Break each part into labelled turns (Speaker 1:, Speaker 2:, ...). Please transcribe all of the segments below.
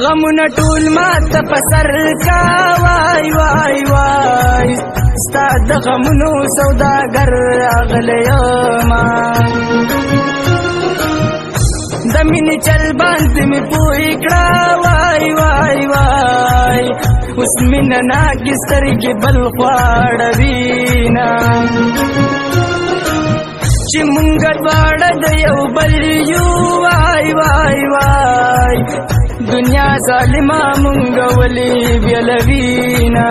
Speaker 1: غمونه ټول ماته په سر کا وای وای وای، ستا د غمونو سوداګر راغلی یمه. د مینې چل باندې مې پوه کړه وای وای وای، اوس مینه ناکې سترګې بل خوا اړوینه. چې مونږ دواړه د یو بل یو وای وای وای، دنیا ظالمه مونږ ولې بیلوینه.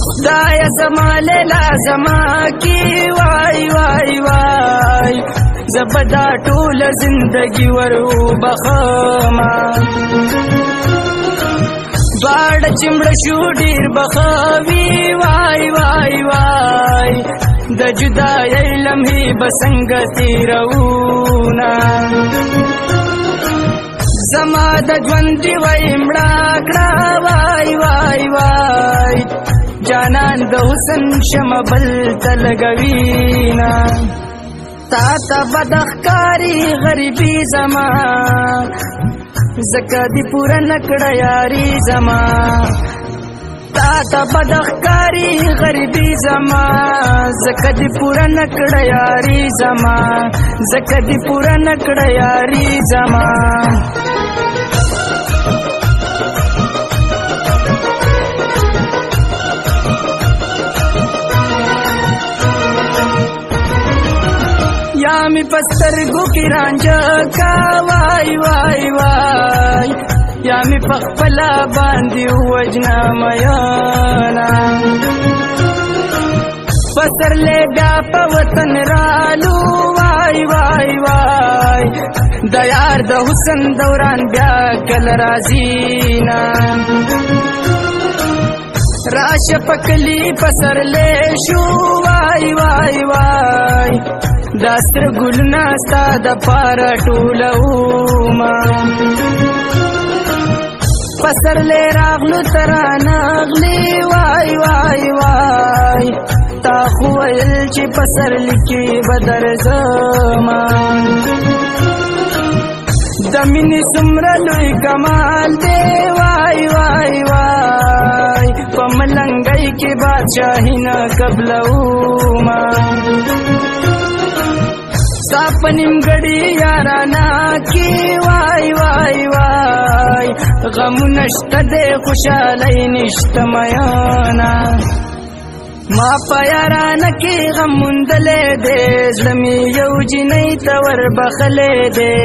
Speaker 1: خدای زما لیلا زما کی وای وای وای، زه به دا ټوله زندګي ور وبخښمه. دواړه چې مړه شو ډېر به ښه وي وای وای وای، د جدایۍ لمحې به څنګه تېروونه. زما د ژوند ډیوه یې مړه کړه وای وای وای، جانان د حسن شمع بل ته لګوینه. تا ته بد ښکاري غریبي زما، ځکه دي پوره نه کړه یاري زما. تا ته بد ښکاري غریبي زما، ځکه دي پوره نه کړه یاري زما، ځکه دي پوره نه کړه یاري زما. یا می پسترګو کې رانجه کا وای وای وای، یا می په خپله باندې ووژنه میانه. پسرلی بیا په وطن رالو وای وای وای، د یار د حسن دوران بیا کله راځینه. راشه په کلي پسرلی شو وای وای وای، دا ستر ګلونه ستا د پاره ټولومه. پسرلی راغلو ته رانغلې وای وای وای، تا خو ویل چې پسرلي کې به درځمه. د مینې څومره لوی کمال دی وای وای وای، په ملنګۍ کې بادشاهي نه قبلومه. ستا په نیمګړي یارانه کې وای وای وای، غمونه شته دی خوشحالۍ نشته میانه. ما په یارانه کې غم موندلی دی، زړه مې یو جینۍ ته وربخښلی دی.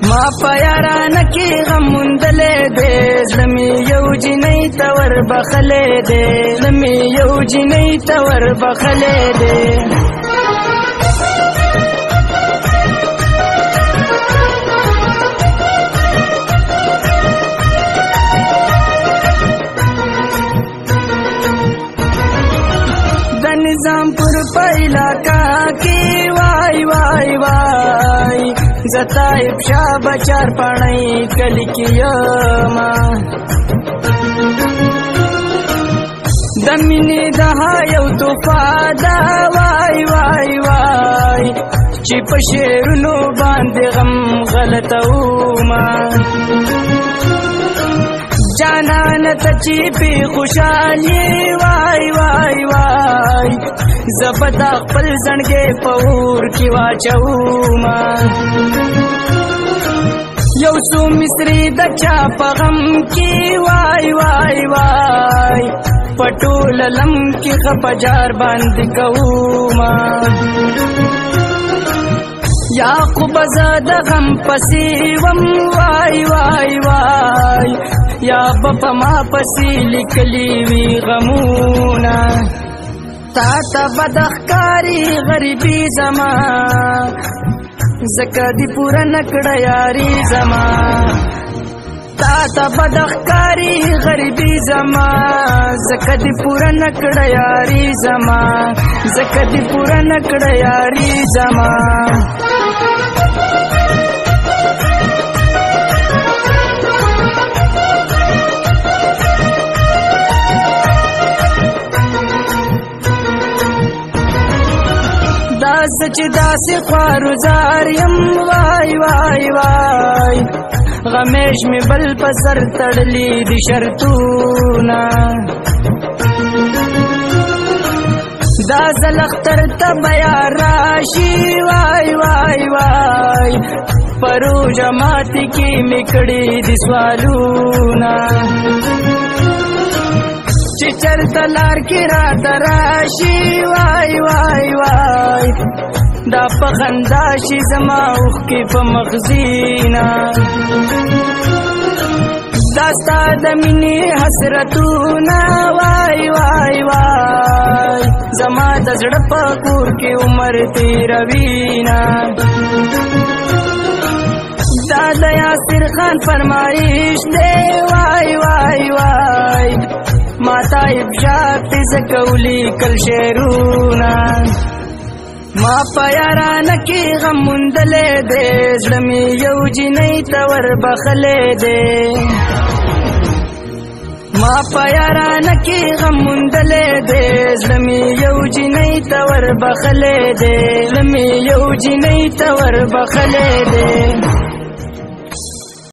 Speaker 1: ما په یارانه کې غم موندلی دی، زړه مې یو جینۍ ته وربخښلی دی، زړه مې یو جینۍ ته وربخښلی دی. د نظام پر په علاقه کې وای وای وای، زه طایب شاه بچار پڼۍ کلي کې یمه. د مینې د یو تحفه ده وای وای وای، چې په شعرونو باندې غم غلطومه. جانان ته چې پې خوشحالي وای وای وای، زه به دا خپل زړګی په اور کې واچومه. یو څو مصرې د چا په غم کې وای وای وای، په ټوله لم کې خپه جار باندې کومه. یعقوب زه د غم پسې وم وای وای وای، یا به په ما پسې لیکلي وي غمونه. تا ته بد ښکاري غریبي زما، ځکه دي پوره نه کړه یاري زما. تا ته بد ښکاري غریبي زما، ځکه دي پوره نه کړه یاري زما، ځکه دي پوره نه کړه یاري زما. داس چې داسې خوار زار یم وای وای همیش می بل په سر تړلی دي شرطونه. دا زلختر ته بیا راشي، وای وای وای، پرو جماعت کې میکړي دي سوالونه. چې چرته لار کې را تراشي، وای وای وای، دا په خندا شي زما اوخ کې په مخزینا. دا ستا د مینې حسرتونه، وای وای وای، زما د زړه په کور کې عمر تیروینا. دا د یاسر خان فرمایش دی، وای وای وای، ما تا افشا زکولی کل شعرونه. ما په یارانه کې غم موندلې دی، زړه مې یو جینۍ ته وربخلې دی. ما په یارانه کې غم موندلې دی، زړه مې یو جینۍ ته وربخلې دی، زړه مې یو جینۍ ته وربخلې دی.